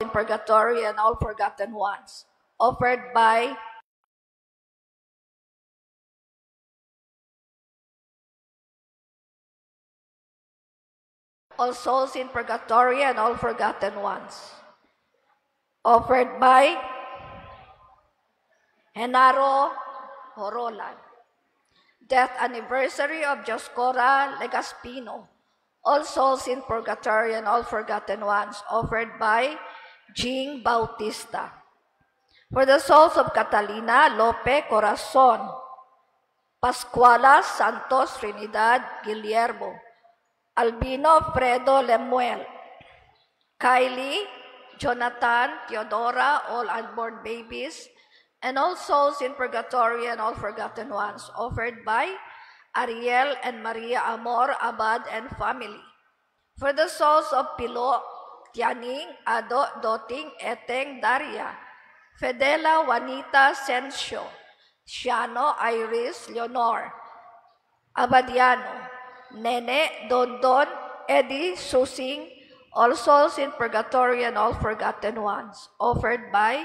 In purgatory and all forgotten ones, offered by all souls in purgatory and all forgotten ones, offered by Genaro Jorolan. Death anniversary of Joscora Legaspino, all souls in purgatory and all forgotten ones, offered by Jing Bautista. For the souls of Catalina, Lope, Corazon, Pascuala, Santos, Trinidad, Guillermo, Albino, Fredo, Lemuel, Kylie, Jonathan, Theodora, all unborn babies, and all souls in purgatory and all forgotten ones, offered by Ariel and Maria Amor Abad and family. For the souls of Pilo, Tianing, Ado, Doting, Eteng, Daria, Fedela, Juanita, Sencio, Siano, Iris, Leonor, Abadiano, Nene, Dondon, Eddie, Susing, all souls in purgatory and all forgotten ones, offered by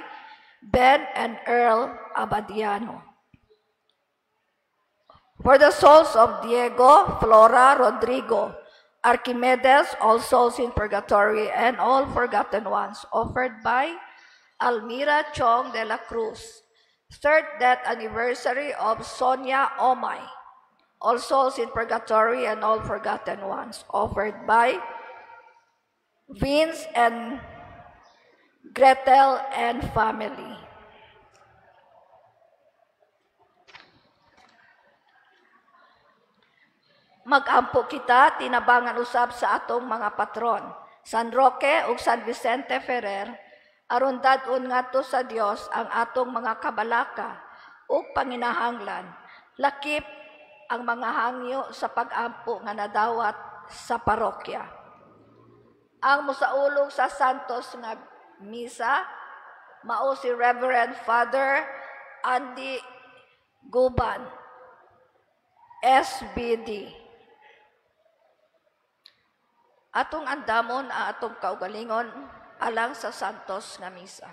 Ben and Earl Abadiano. For the souls of Diego, Flora, Rodrigo, Archimedes, all souls in purgatory and all forgotten ones, offered by Almira Chong de la Cruz. Third death anniversary of Sonia Omay, all souls in purgatory and all forgotten ones, offered by Vince and Gretel and family. Magampo kita tinabangan usab sa atong mga patron, San Roque ug San Vicente Ferrer, aron dad-on ngadto sa Dios ang atong mga kabalaka ug panginahanglan, lakip ang mga hangyo sa pag-ampo nga nadawat sa parokya. Ang musaulog sa Santos nga Misa mao si Reverend Father Andy Guban, SBD. Atong andamon ang atong kaugalingon alang sa Santos nga Misa.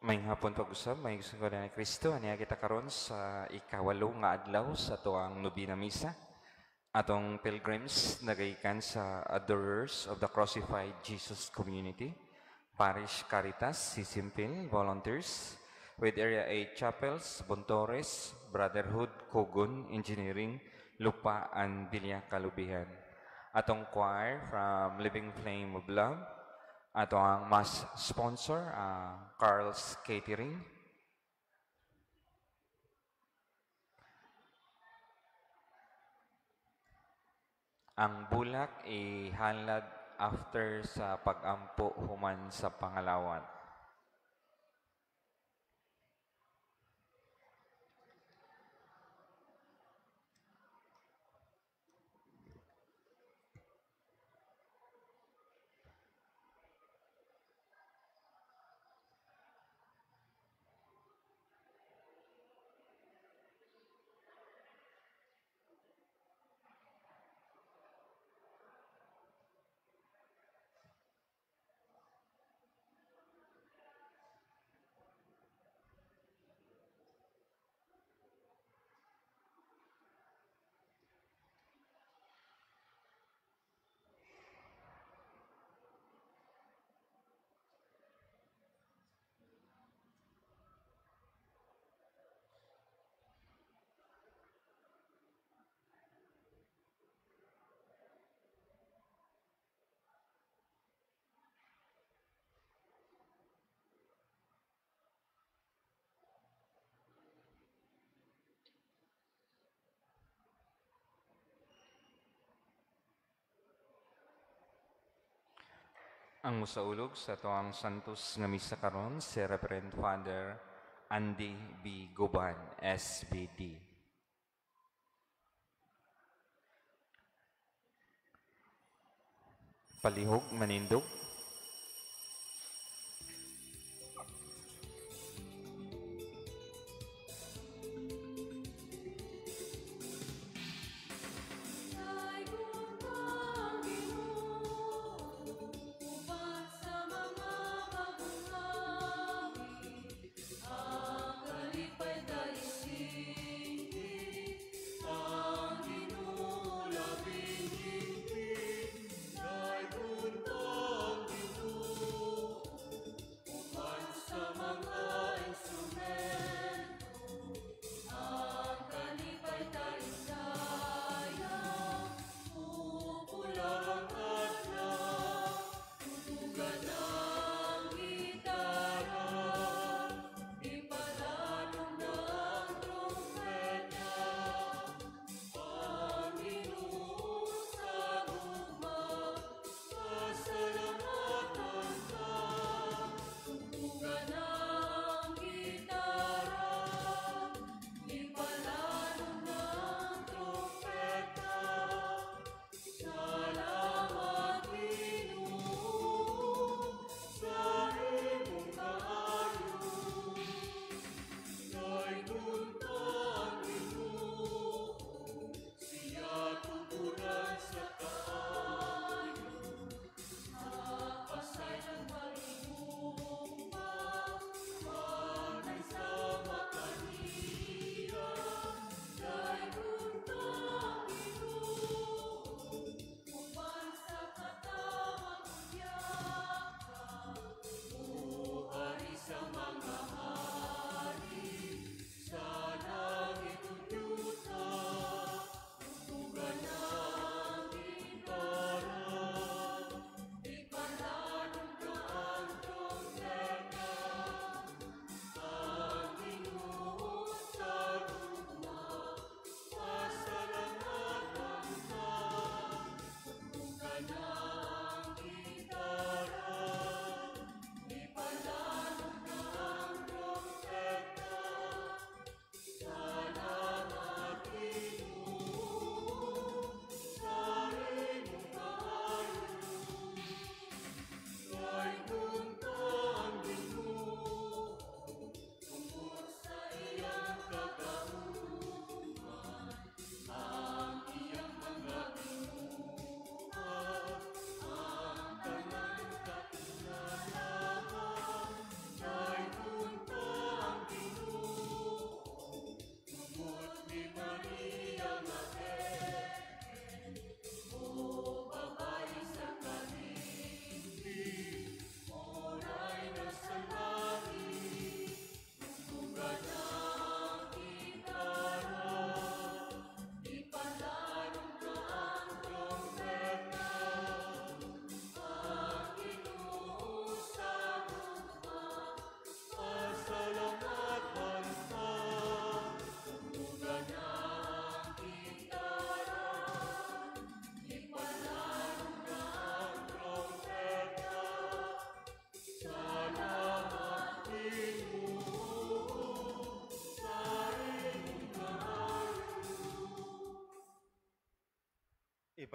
Maayong hapon pag-usab, may gusto ko ni Kristo, aniya kita karon sa 8 nga adlaw sa atuang nobina misa. Atong pilgrims nagagikan sa Adorers of the Crucified Jesus Community, Parish Caritas, Sisimpil, Volunteers, with Area 8 Chapels, Bontores, Brotherhood, Cogon, Engineering, Lupa, and Villa Kalubihan. Atong choir from Living Flame of Love, ato ang mass sponsor, Carl's Catering. Ang bulak ihalad after sa pag-ampo human sa pangalawat. Ang musaulog sa atuang Santos nga misa karon si Reverend Father Andy B. Guban, SVD. Palihog manindog. Ang Ginoo labing higpit.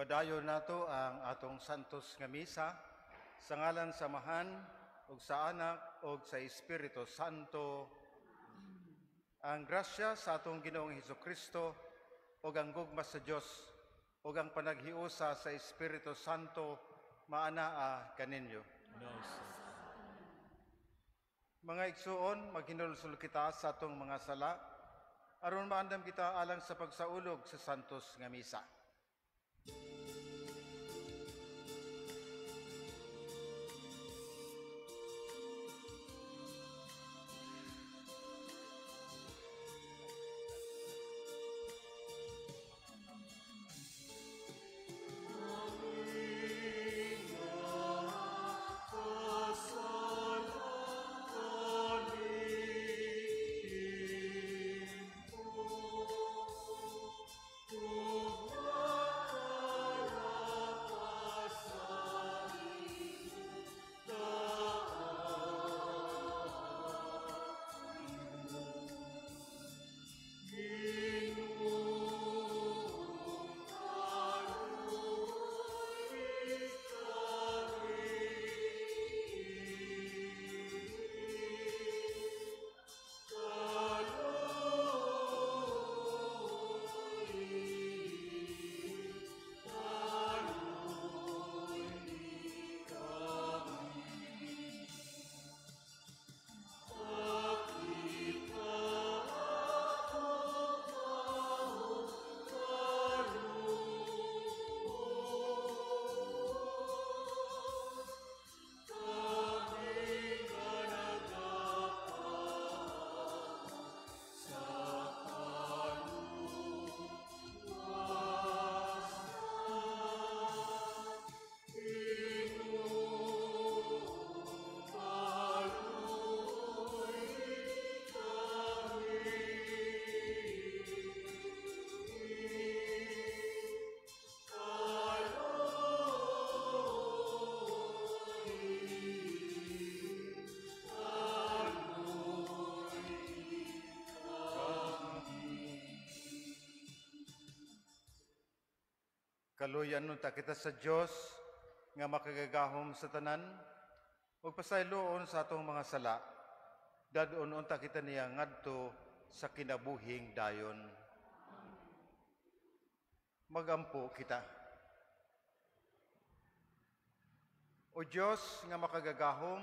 Ipadayon nato ang atong Santos nga Misa sa ngalan sa Amahan ug sa Anak ug sa Espiritu Santo. Ang grasya sa atong Ginoong Hesukristo ug ang gugma sa Dios ug ang panaghiusa sa Espiritu Santo maanaa kaninyo. Mga igsuon, maghinulsol kita sa atong mga sala aron maandam kita alang sa pagsaulog sa Santos nga Misa. Kaluyan unta kita sa Dios nga makagagahom sa tanan ug pasayloon sa atong mga sala. Dad-on unta kita niya ngadto sa kinabuhing dayon. Magampo kita. O Dios nga makagagahom,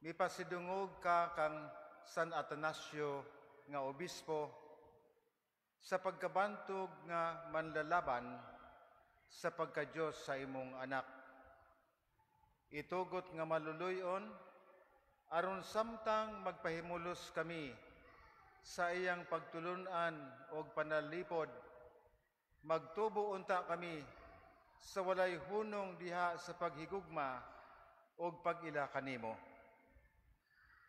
mipasidungog ka kang San Atanasio nga obispo sa pagkabantog nga manlalaban sa pagka-Diyos sa imong anak. Itugot nga maluluyon, aron samtang magpahimulos kami sa iyang pagtulunan og panalipod, magtubo unta kami sa walay hunong diha sa paghigugma og pag-ila kanimo.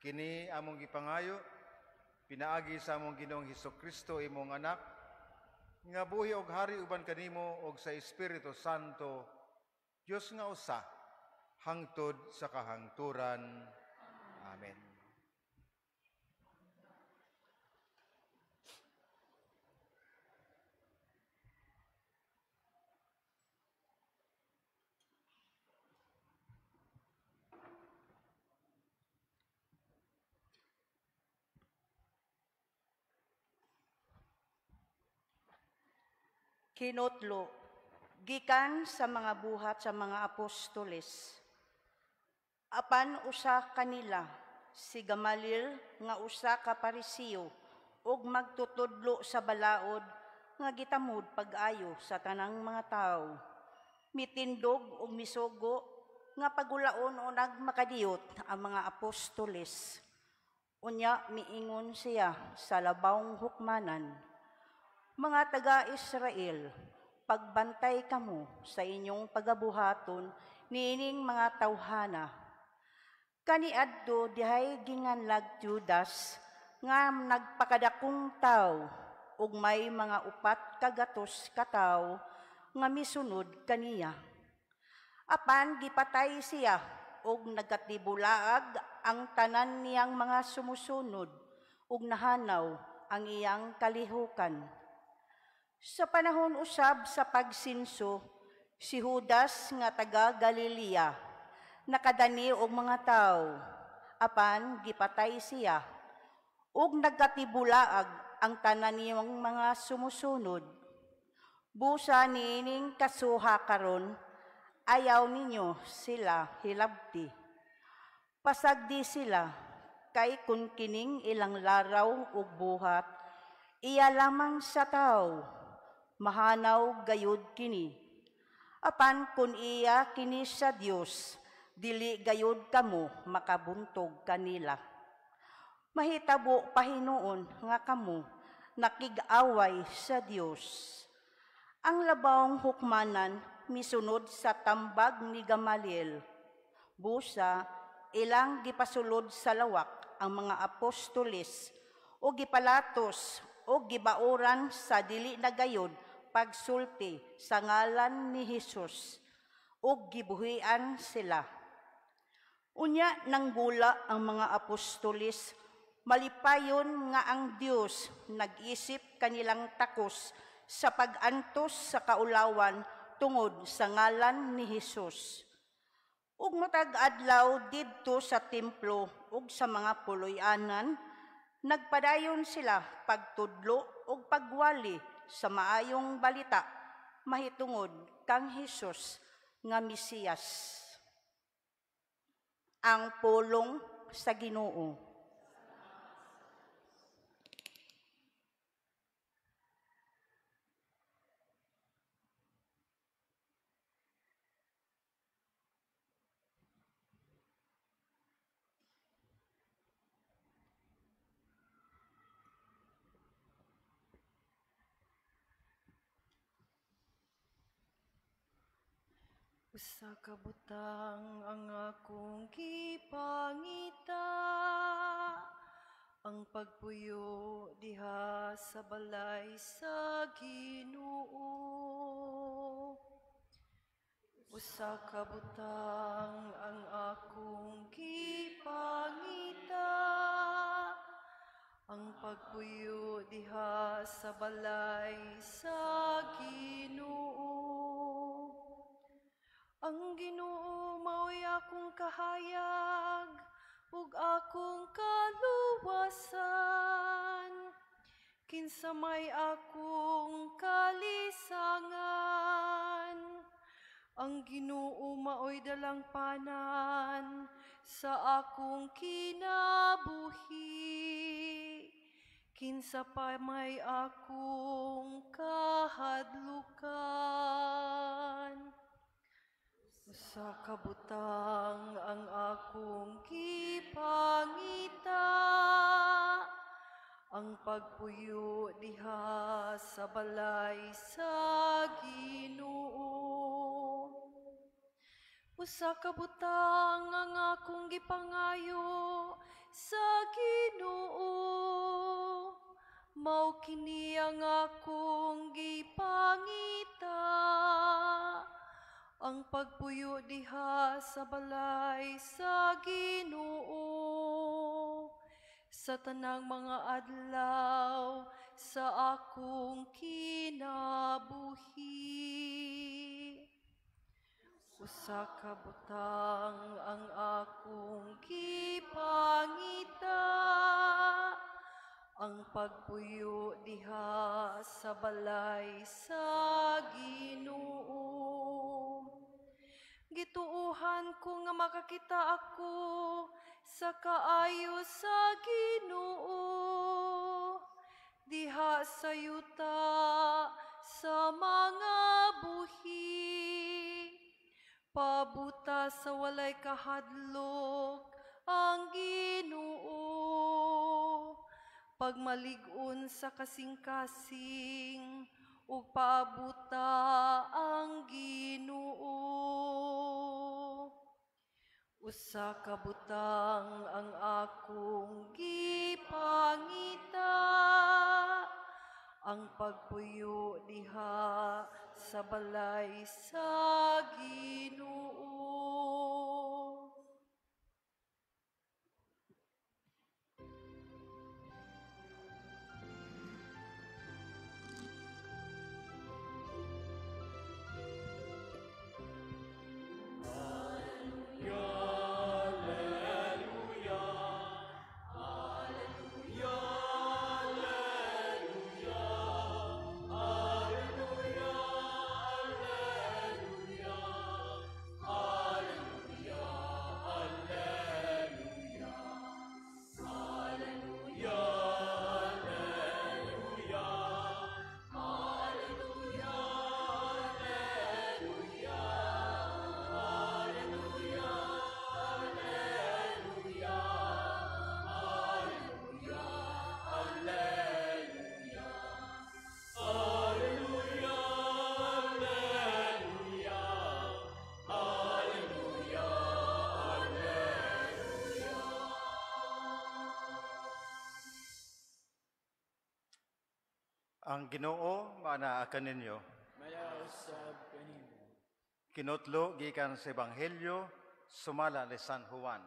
Kini among gipangayo, pinaagi sa among Ginoong Hesukristo imong anak, nga buhi og hari uban kanimo og sa Espiritu Santo, Dios nga usa, hangtod sa kahangturan. Amen. Kinotlo, gikan sa mga buhat sa mga apostoles. Apan usa kanila, si Gamaliel nga usa ka Parisiyo ug magtutudlo sa balaod nga gitamod pag-ayo sa tanang mga tawo. Mitindog ug misugo nga pagulaon o nagmakadiyot ang mga apostoles. Unya miingon siya sa labawng hukmanan. Mga taga-Israel, pagbantay kamo sa inyong pagabuhaton niining mga tawhana. Kaniadto dihay ginganlag Judas nga nagpakadakong tawo ug may mga 400 ka tawo nga misunod kaniya. Apan gipatay siya ug nagkatibulaag ang tanan niyang mga sumusunod ug nahanaw ang iyang kalihukan. Sa panahon usab sa pagsinso, si Judas nga taga Galilea nakadani og mga tawo, apan gipatay siya ug nagkatibulaag ang tanan niyang mga sumusunod. Busa niining kasuha karon, ayaw ninyo sila hilabti. Pasagdi sila, kay kun kining ilang laraw ug buhat, iya lamang sa tawo, mahanaw gayud kini. Apan kun iya kini sa Dios, dili gayud kamo makabuntog kanila. Mahitabo pahinuon nga kamo nakig-away sa Dios. Ang labawng hukmanan misunod sa tambag ni Gamaliel. Busa ilang gipasulod sa lawak ang mga apostoles o gipalatos o gibaoran sa dili na gayod pagsulti sa ngalan ni Hesus ug gibuhian sila. Unya nanggula ang mga apostoles, malipayon nga ang Dios nag-isip kanilang takos sa pag-antos sa kaulawan tungod sa ngalan ni Hesus. Ug matag adlaw didto sa templo ug sa mga puloy-anan, nagpadayon sila pagtudlo ug pagwali sa maayong balita mahitungod kang Hesus nga Mesiyas. Ang pulong sa Ginoo. Usa ka butang ang akong gipangita, ang pagpuyo diha sa balay sa Ginoo. Usa ka butang ang akong gipangita, ang pagpuyo diha sa balay sa Ginoo. Ang Ginoo mao'y akong kahayag ug akong kaluwasan. Kinsa may akong kalisangan. Ang Ginoo mao'y dalangpanan sa akong kinabuhi. Kinsa pa may akong kahadlukan. Usa ka butang ang akong gipangita, ang pagpuyo diha sa balay sa Ginoo. Usa ka butang ang akong gipangayo sa Ginoo, mao kini ang akong gipangita, ang pagpuyo diha sa balay sa Ginoo sa tanang mga adlaw sa akong kinabuhi. Usa ka butang ang akong gipangita, ang pagpuyo diha sa balay sa Ginoo. Gituohan ko nga makakita ako sa kaayo sa Ginoo diha sa yuta sa mga buhi. Pabuta sa walay kahadlok ang Ginoo, pagmalig-on sa kasing-kasing ug paabuta ang Ginoo. Usa ka butang ang akong gipangita, ang pagpuyo diha sa balay sa Ginoo. Ang Ginoo maanaa kaninyo. Mayausab kanimo. Kinutlo gikan sa Ebanghelyo sumala ni San Juan.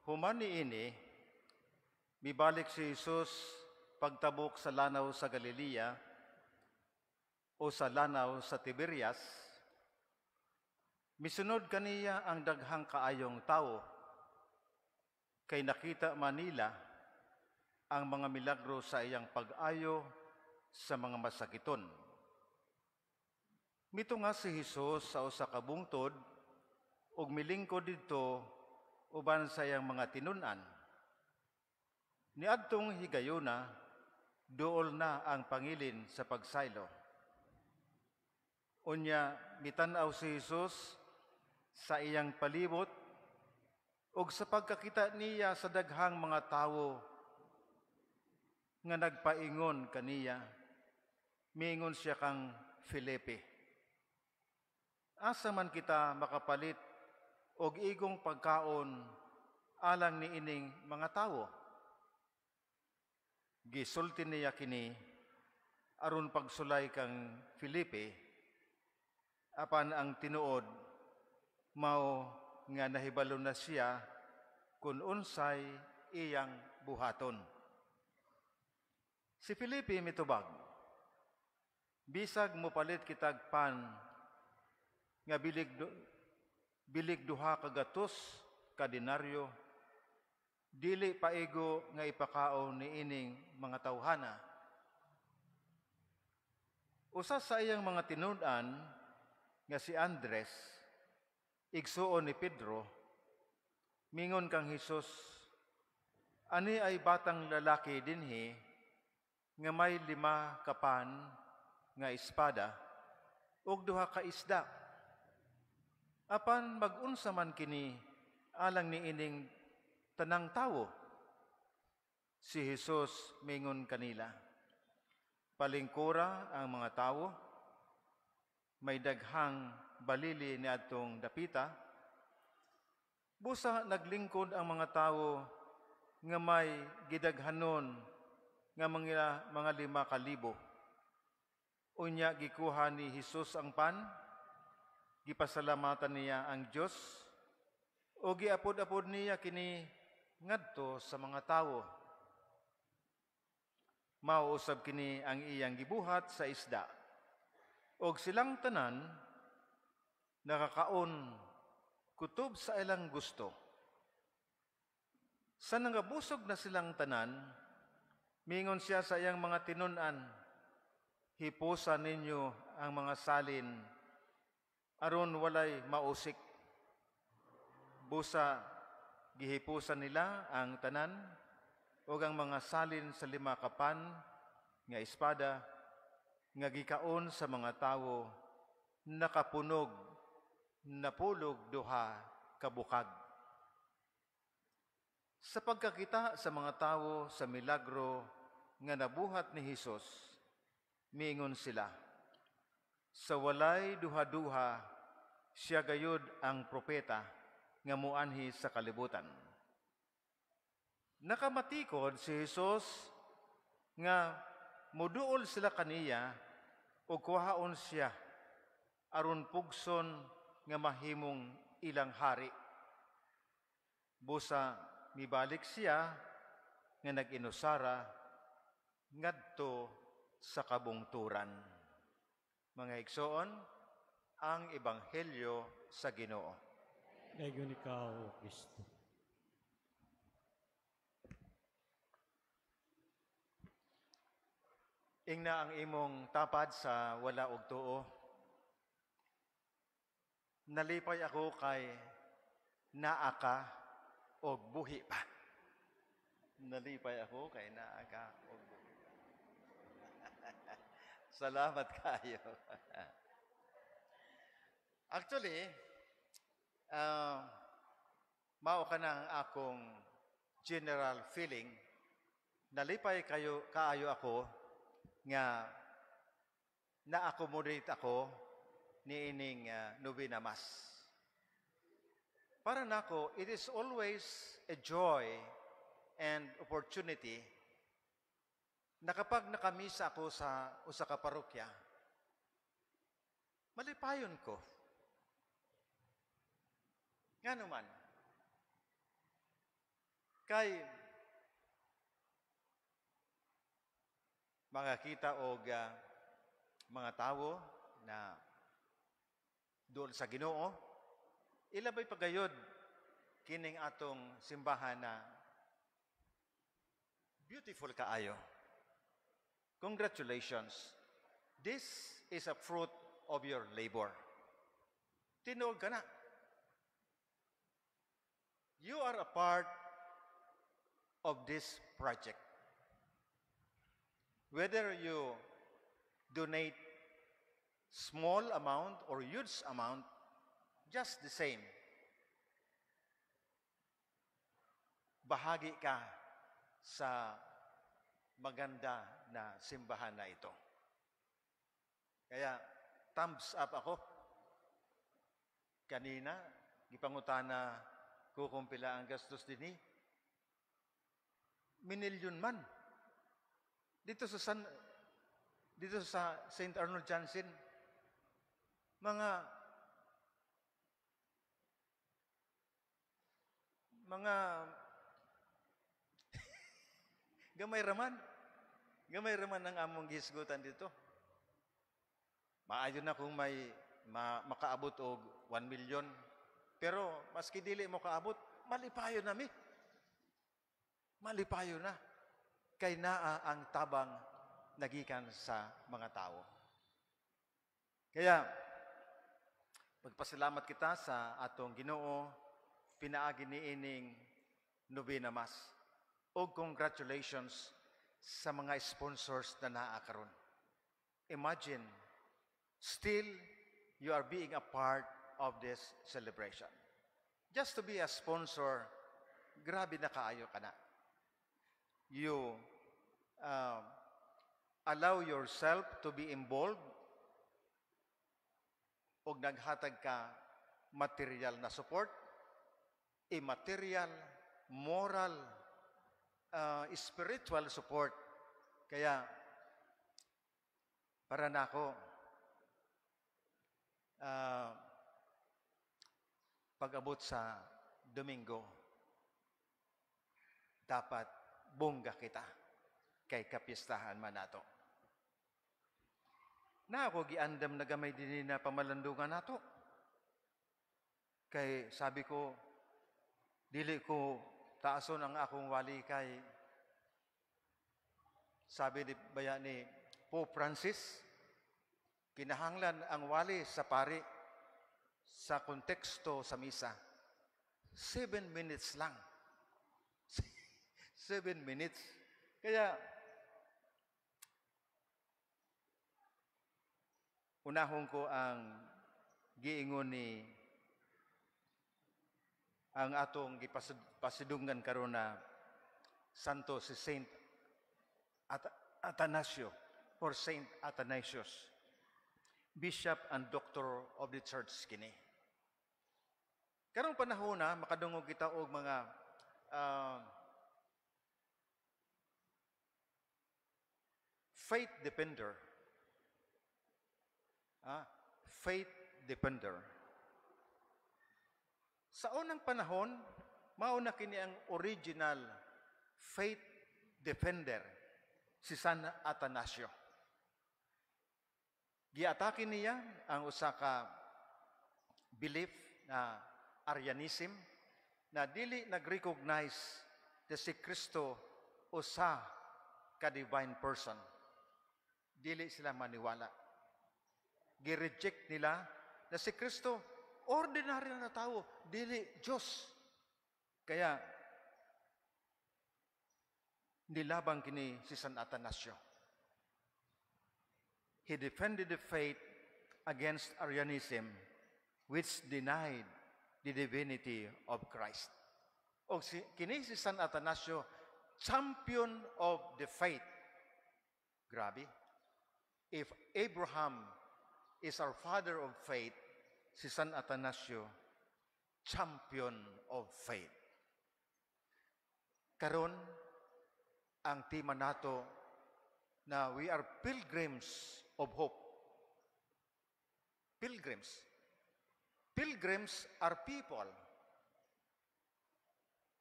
Human niini, mibalik si Jesus pagtabok sa lanaw sa Galilea o sa lanaw sa Tiberias. Misunod kaniya ang daghang kaayong tawo, kay nakita manila ang mga milagro sa iyang pag-ayo sa mga masakiton. Mitunga si Jesus sa usa ka bungtod ug milingkod didto uban sa iyang mga tinun-an. Niadtong higayuna, duol na ang pangilin sa pagsaylo. Unya mitan-aw si Jesus sa iyang palibot ug sa pagkakita niya sa daghang mga tawo nga nagpaingon kaniya, miingon siya kang Felipe, "Asa man kita makapalit og igong pagkaon alang niining mga tawo?" Gisulti niya kini aron pagsulay kang Felipe, apan ang tinuod mao nga nahibalo na siya kun unsay iyang buhaton. Si Felipe mitubag, "Bisag mopalit kitag pan nga bilig 200 ka denaryo, dili paigo nga ipakaon niining mga tawhana." Usa sa iyang mga tinud-an nga si Andres, igsuon ni Pedro, mingon kang Hesus, "Ani ay batang lalaki dinhi nga may 5 ka pan nga espada ug 2 ka isda. Apan mag-unsa man kini alang niining tanang tawo?" Si Jesus mingon kanila, "Palingkura ang mga tawo, may daghang balili niadtong dapita. Busa naglingkod ang mga tawo nga may gidaghanon nga mga 5,000. Unya gikuha ni Hesus ang pan, gipasalamatan niya ang Dios, o giapod-apod niya kini ngadto sa mga tawo. Mao usab kini ang iyang gibuhat sa isda. Og silang tanan nakakaon kutob sa ilang gusto. Sa nangabusog na silang tanan, mingon siya sa iyang mga tinun-an, "Hipusa ninyo ang mga salin, aron walay mausik." Busa gihipusan nila ang tanan ug ang mga salin sa 5 ka pan nga espada nga gikaon sa mga tawo nakapunog napulog 2 ka bukag. Sa pagkakita sa mga tawo sa milagro nga nabuhat ni Hesus, miingon sila, "Sa walay duha-duha, siya gayud ang propeta nga muanhi sa kalibutan." Nakamatikod si Hesus nga muduol sila kaniya ug kuhaon siya aron pugson nga mahimong ilang hari. Busa mibalik siya nga nag-inusara ngadto sa kabungturan. Mga igsoon, ang Ebanghelyo sa Ginoo. Dayon ikaw, Kristo. Ingna ang imong tapad sa wala og tuo. Nalipay ako kay naa ka og buhi pa. Nalipay ako kay naa ka og buhi pa. Salamat kayo. Actually, mao ka na ang akong general feeling, nalipay kayo kaayo ako nga na-accommodate ako niining Novena Mass. Para nako, it is always a joy and opportunity na kapag nakamisa ako sa usa ka parokya, malipayon ko. Nga naman, kay makakita og mga tawo na doon sa Ginoo, ilabay pagayod kining atong simbahan na beautiful kaayo. Congratulations. This is a fruit of your labor. Tinuod ka na. You are a part of this project. Whether you donate small amount or huge amount, just the same. Bahagi ka sa maganda na simbahan na ito. Kaya, thumbs up ako. Kanina, gipangutana ko kung pila ang gastos dinhi. Minilyon man. Dito sa St. Arnold Janssen, mga gamay raman. Gamay raman ang among gihisgutan dito. Maayo na kung may makaabot og 1 million. Pero maski dili mo kaabot, malipayo na mi. Malipayo na. Kay naa ang tabang nagikan sa mga tao. Kaya, magpasalamat kita sa atong Ginoo, pinaagi niining Novena Mass. O congratulations sa mga sponsors na naa karon. Imagine, still you are being a part of this celebration. Just to be a sponsor, grabe na kaayo ka na. You allow yourself to be involved og naghatag ka material na support, immaterial, moral, spiritual support. Kaya, para nako, pag-abot sa Domingo, dapat bongga kita kay kapistahan man nato. Na ako giandam na gamay din na pamalandungan nato. Kay sabi ko, dili ko taason ang akong wali kay sabi ni baya ni Pope Francis, kinahanglan ang wali sa pari sa konteksto sa misa. 7 minutes lang. 7 minutes. Kaya, unahon ko ang giingon ni ang atong gipasidungan karon na santo si Saint Athanasio or Saint Athanasius, Bishop and Doctor of the Church kini. Karong panahon na makadungog kita og mga faith defender. Faith defender. Sa unang panahon, mauna kini ang original faith defender, si San Atanasio. Giatake niya ang usa ka belief na Arianism na dili nag-recognize na si Kristo usa ka divine person. Dili sila maniwala. Gi-reject nila na si Kristo ordinary na tao, dili Diyos. Kaya nilabang kini si San Atanasio. He defended the faith against Arianism, which denied the divinity of Christ. O si, kini si San Atanasio, champion of the faith. Grabe. If Abraham is our father of faith, si San Atanasio, champion of faith. Karon, ang tema nato na we are pilgrims of hope. Pilgrims. Pilgrims are people.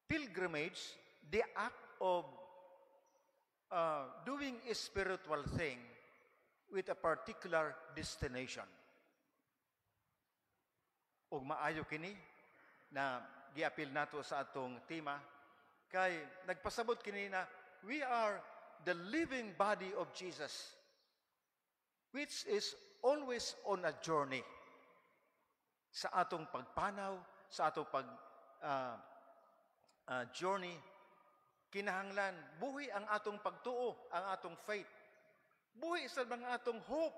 Pilgrimage, the act of doing a spiritual thing with a particular destination. Ug maayo kini na giapil nato sa atong tema kay nagpasabot kini na we are the living body of Jesus, which is always on a journey sa atong pagpanaw, sa atong pag journey. Kinahanglan buhi ang atong pagtuo, ang atong faith, buhi sa mga atong hope,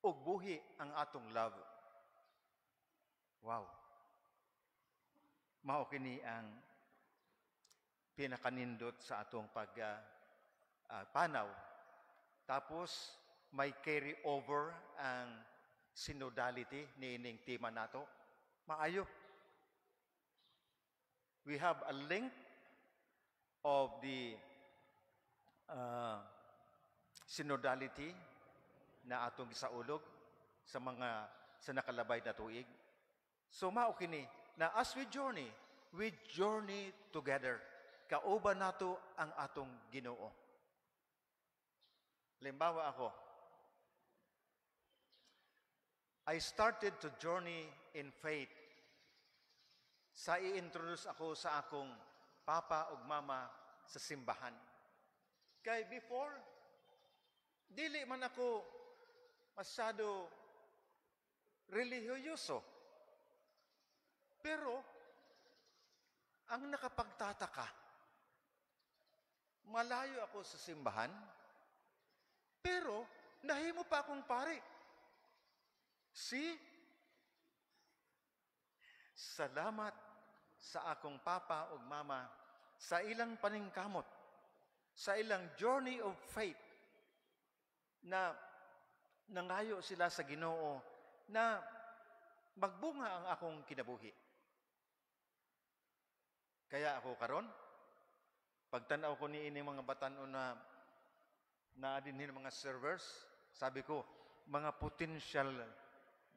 ug buhi ang atong love. Wow, mao kini ang pinakanindot sa atong pag panaw. Tapos may carry over ang synodality niining tema nato. Maayo, we have a link of the synodality na atong gisaulog sa mga sa nakalabay na tuig. So mao kini na as we journey together. Kauban nato ang atong Ginoo. Limbawa ako, I started to journey in faith sa i-introduce ako sa akong papa ug mama sa simbahan. Kay before, dili man ako masyado relihiyoso. Pero, ang nakapagtataka, malayo ako sa simbahan, pero nahimo pa akong pari. See? Salamat sa akong papa ug mama sa ilang paningkamot, sa ilang journey of faith na nangayo sila sa Ginoo na magbunga ang akong kinabuhi. Kaya ako karon, pagtanaw ko ni ini mga batan-on na naa dinhi mga servers, sabi ko, mga potential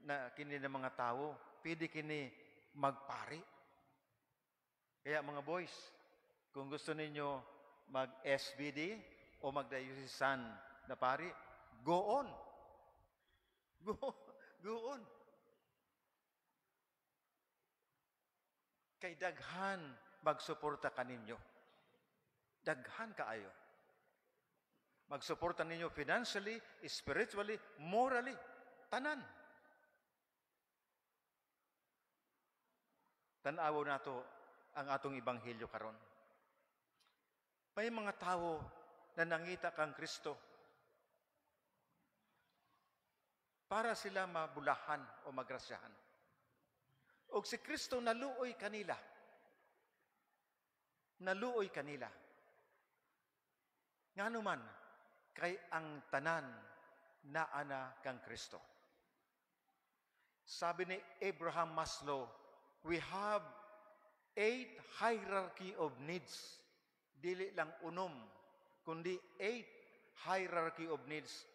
na kini ng mga tao, pwede kini magpari. Kaya mga boys, kung gusto ninyo mag-SVD o mag-diocesan na pari, go on. Go, go on. Kay daghan magsuporta kaninyo. Daghan kaayo. Magsuporta ninyo financially, spiritually, morally, tanan. Tan-awo nato ang atong ebanghelyo karon. May mga tawo na nangita kang Kristo para sila mabulahan o magrasyahan. Og si Kristo naluoy kanila. Naluoy kanila. Ngano man, kay ang tanan naana kang Kristo. Sabi ni Abraham Maslow, we have 8 hierarchy of needs. Dili lang unom, kundi 8 hierarchy of needs.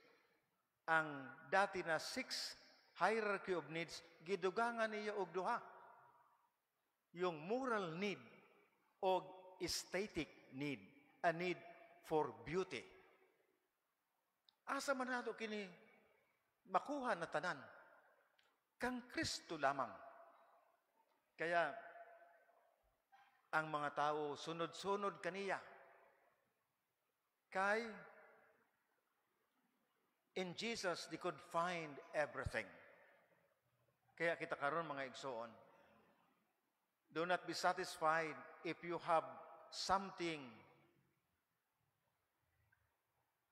Ang dati na 6 hierarchy of needs, gidugangan niya og duha. Yung moral need o aesthetic need, a need for beauty. Asa man nato kini makuha na tanan? Kang Kristo lamang. Kaya ang mga tao sunod-sunod kaniya. Kay in Jesus they could find everything. Kaya kita karon, mga igsoon, do not be satisfied if you have something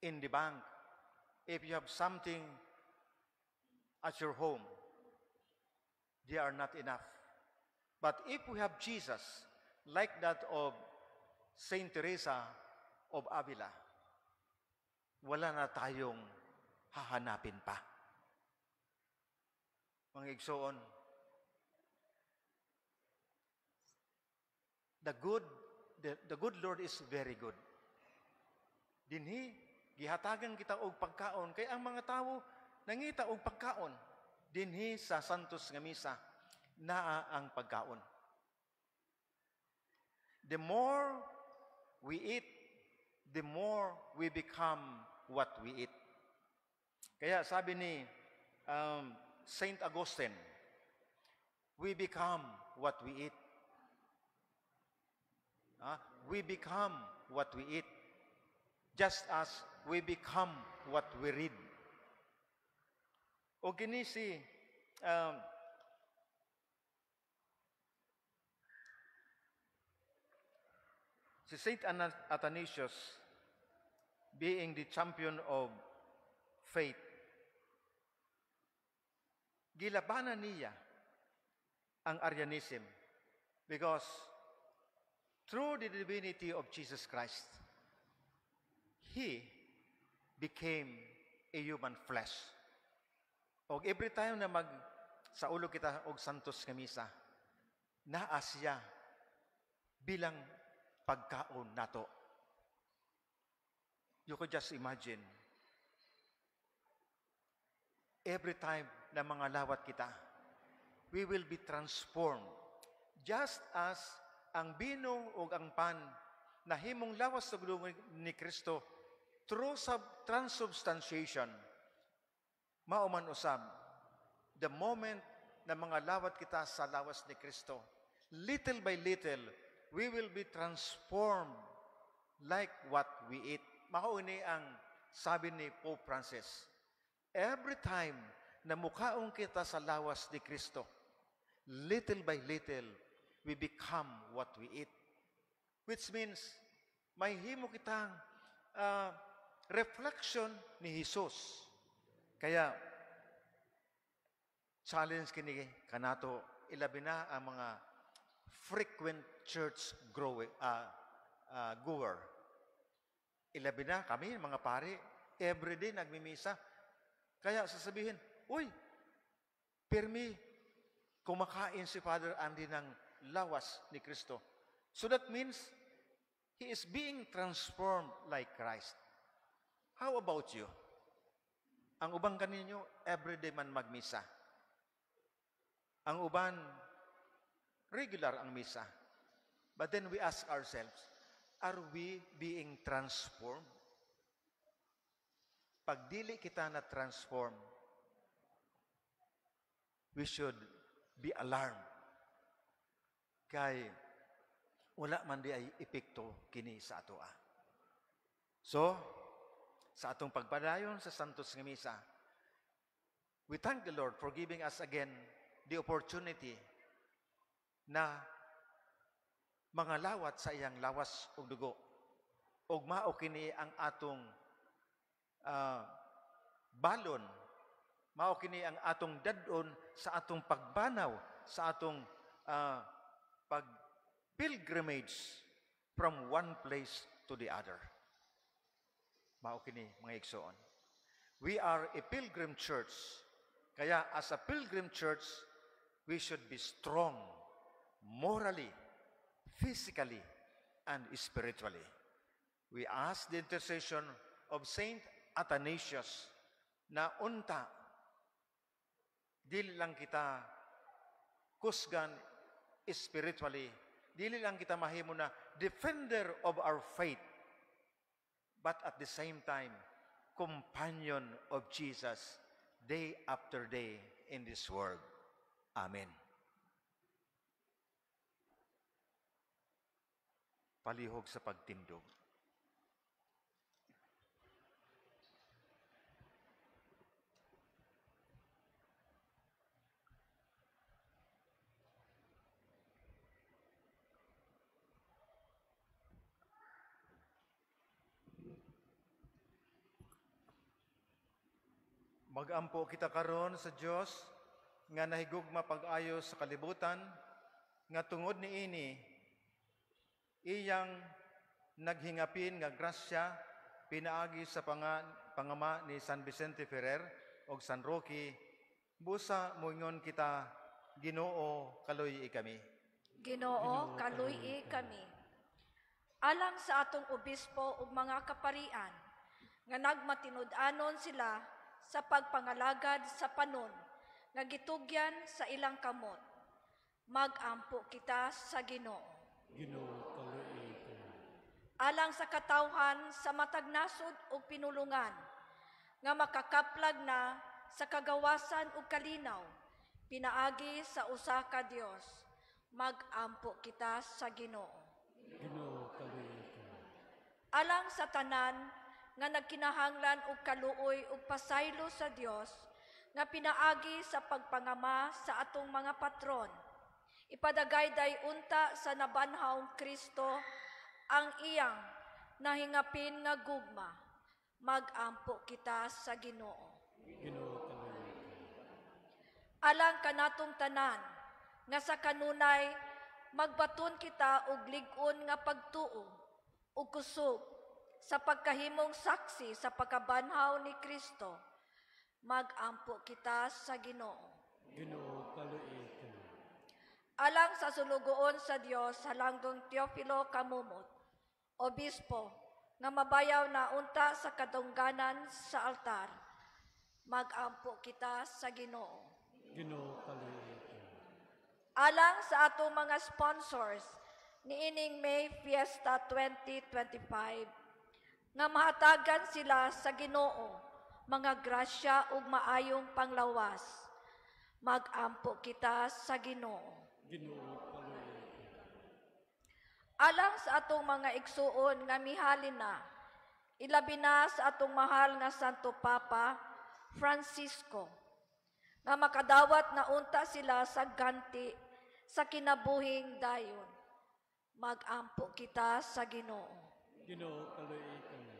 in the bank, if you have something at your home. They are not enough. But if we have Jesus, like that of Saint Teresa of Avila, wala na tayong hahanapin pa. Mga igsoon, the good Lord is very good. Dinhi, gihatagan kita og pagkaon kay ang mga tawo nangita og pagkaon. Dinhi sa Santos nga Misa, naa ang pagkaon. The more we eat, the more we become what we eat. Kaya sabi ni Saint Augustine, "We become what we eat." We become what we eat. Just as we become what we read. O kini si Saint Athanasius, being the champion of faith, gilabanan niya ang Arianism because through the divinity of Jesus Christ, He became a human flesh. Og every time na mag saulog kita og Santos nga Misa, naa siya bilang pagkaon nato. You could just imagine, every time na mangalawat kita, we will be transformed. Just as ang bino o ang pan nahimong lawas sa dugo ni Kristo through transubstantiation, mao man usab, the moment na mangalawat kita sa lawas ni Kristo, little by little, we will be transformed like what we eat. Mao ni ang sabi ni Pope Francis. Every time na mukaon kita sa lawas ni Kristo, little by little, we become what we eat. Which means, mahimo kitang reflection ni Jesus. Kaya, challenge kini kanato, ilabi na ang mga frequent church goer. Ilabi na kami, mga pari, everyday nagmimisa. Kaya sasabihin, "Uy, pirmi, kumakain si Father Andy ng lawas ni Kristo." So that means, he is being transformed like Christ. How about you? Ang uban kaninyo, everyday man magmisa. Ang uban, regular ang misa. But then we ask ourselves, are we being transformed? Pag dili kita na transform, we should be alarmed. Kay wala man diay epekto kini sa atoa. So, sa atong pagpadayon sa Santos nga Misa, we thank the Lord for giving us again the opportunity na mangalawat sa iyang lawas ug dugo. Ug mao kini ang atong balon, mao kini ang atong dad-on sa atong pagbanaw, sa atong pag pilgrimage from one place to the other. Mao kini, mga igsoon. We are a pilgrim church. Kaya as a pilgrim church, we should be strong morally, physically, and spiritually. We ask the intercession of Saint Athanasius na unta dili lang kita kusgan spiritually, dili lang kita mahimo na defender of our faith, but at the same time, companion of Jesus day after day in this world. Amen. Palihog sa pagtindog. Magampo kita karon sa Dios nga nahigugma pag-ayo sa kalibutan nga tungod niini Iyang naghingapin nga grasya pinaagi sa pangama ni San Vicente Ferrer og San Roque, busa moingon kita, Ginoo, kaluy-i kami. Ginoo, kaluy-i kami. Alang sa atong obispo ug mga kaparian, nga nagmatinud-anon sila sa pagpangalagad sa panon nga gitugyan sa ilang kamot, magampo kita sa Ginoo. Ginoo, kaluy-i kami. Alang sa katawhan sa matag nasod ug pinulungan, nga makakaplag na sa kagawasan ug kalinaw, pinaagi sa usa ka Dios, magampo kita sa Ginoo. Ginoo, kaluy-i kami. Alang sa tanan nga nagkinahanglan og kaluoy ug pasaylo sa Dios, nga pinaagi sa pagpangama sa atong mga patron, ipadagayday unta sa nabanhawng Kristo ang iyang nahingapin nga gugma, magampo kita sa Ginoo. Ginoo, kaluy-i kami. Alang kanatong tanan nga sa kanunay magbaton kita og lig-on nga pagtuo ug kusog sa pagkahimong saksi sa pagkabanhaw ni Kristo, magampo kita sa Ginoo. Ginoo, kaluy-i kami. Alang sa sulugoon sa Dios halangdong Teofilo Camomot, obispo, nga mabayaw na unta sa kadungganan sa altar, magampo kita sa Ginoo. Ginoo, kaluy-i kami. Alang sa atong mga sponsors niining May Fiesta 2025, nga mahatagan sila sa Ginoo mga grasya ug maayong panglawas, magampo kita sa Ginoo. Ginoo, kaluy-i kami. Alang sa atong mga igsuon nga mihalin na, ilabi na sa atong mahal nga Santo Papa Francisco, nga makadawat na unta sila sa ganti sa kinabuhing dayon, magampo kita sa Ginoo. Ginoo, kaluy-i kami.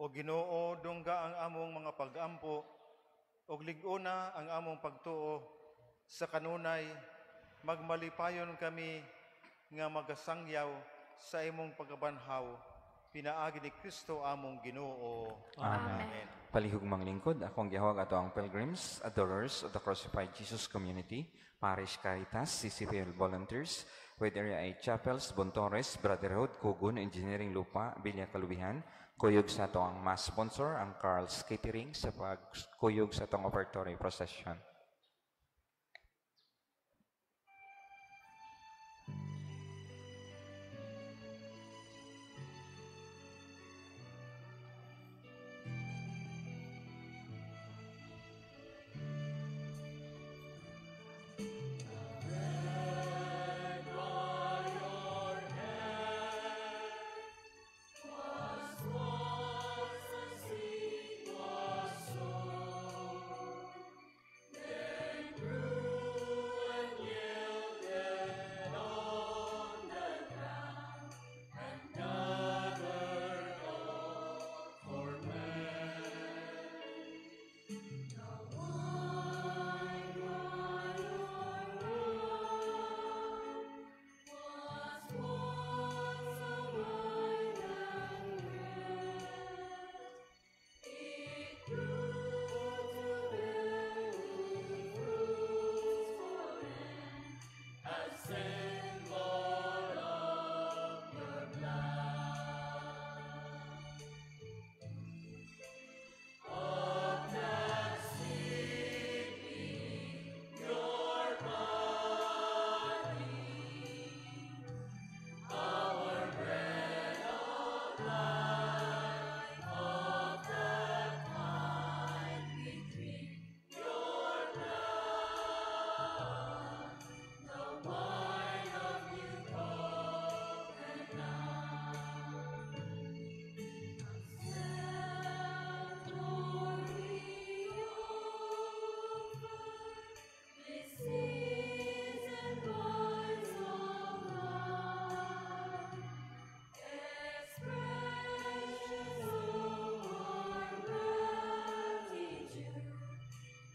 O Ginoo, dungga ang among mga pag-ampo ug lig-ona ang among pagtuo sa kanunay, magmalipayon kami nga magasangyaw sa imong pagkabanhaw, pinaagi ni Kristo among Ginoo. Amen. Amen. Palihog manglingkod, akong gihawag ato ang Pilgrims, Adorers of the Crucified Jesus Community, Parish Caritas, CCPL Volunteers, with Area 8 Chapels, Bontores, Brotherhood, Kugon, Engineering Lupa, Villa Kalubihan, kuyog sa ato ang mass sponsor, ang Carl's Catering, sa pagkuyog sa atong offertory procession.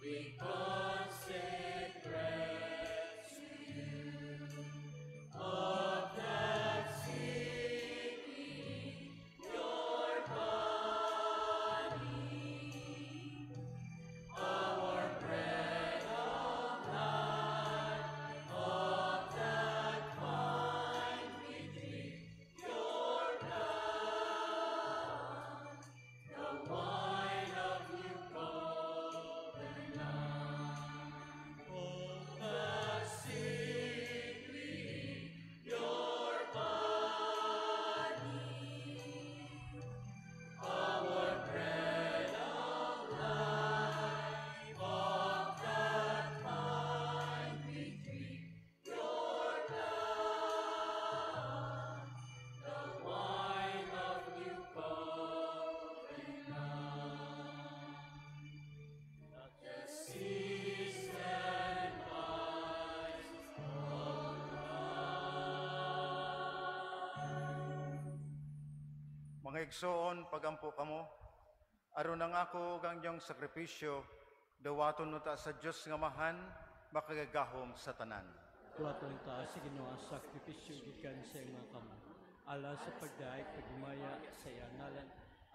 We consecrate to you of that Mga igsoon, pagampo kamo, aron ang ako ug ang inyong sakripisyo, dawaton unta sa Dios nga Amahan, makagagahom sa tanan. Dawaton unta sa Ginoo ang sakripisyo gikan sa imong mga kamot, alang sa pagdayeg paghimaya sa iyang ngalan,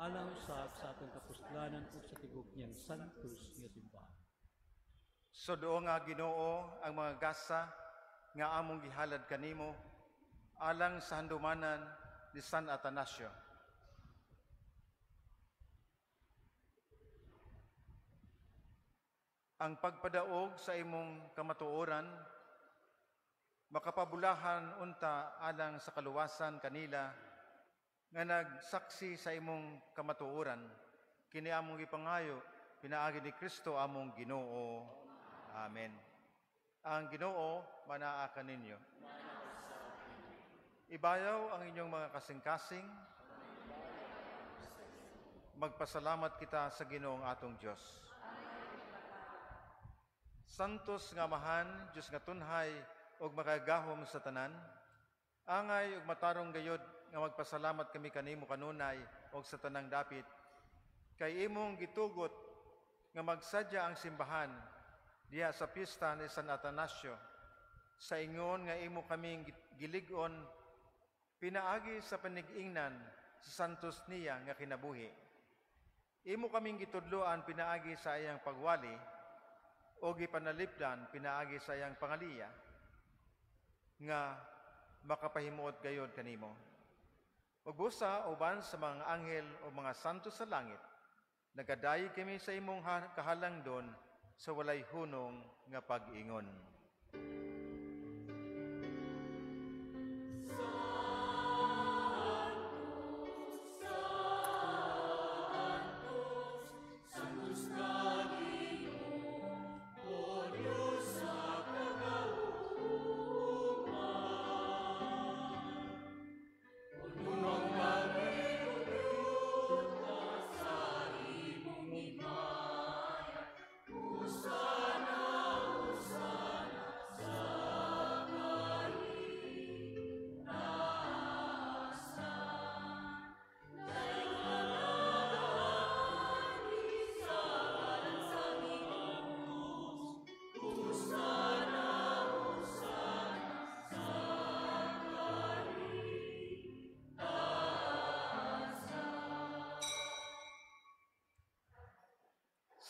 alang usab sa atong kapuslanan ug sa tibuok niyang santos nga simbahan. Sud-o nga Ginoo ang mga gasa nga among gihalad kanimo alang sa handumanan ni San Atanasio. Ang pagpadaog sa imong kamatuoran makapabulahan unta alang sa kaluwasan kanila nga nagsaksi sa imong kamatuoran, kini among gipangayo pinaagi ni Kristo among Ginoo. Amen. Ang Ginoo manaa kaninyo. Ibayaw ang inyong mga kasing-kasing. Magpasalamat kita sa Ginoong atong Dios. Santos nga Amahan, Dios nga tunhay ug makagahom sa tanan, angay ug matarong gayod nga magpasalamat kami kanimo kanunay ug sa tanang dapit, kay imong gitugot nga magsadya ang simbahan diha sa piyesta ni San Atanasio, sa ingon nga imo kaming gilig-on pinaagi sa panig-ingnan sa santos niya nga kinabuhi. Imo kaming gitudloan pinaagi sa iyang pagwali o gipanalipdan pinaagi sa iyang pangaliya nga makapahimuot gayod kanimo. Ug busa uban sa mga anghel o mga santo sa langit, nagadayeg kami sa imong kahalangdon sa walay hunong nga pag-ingon.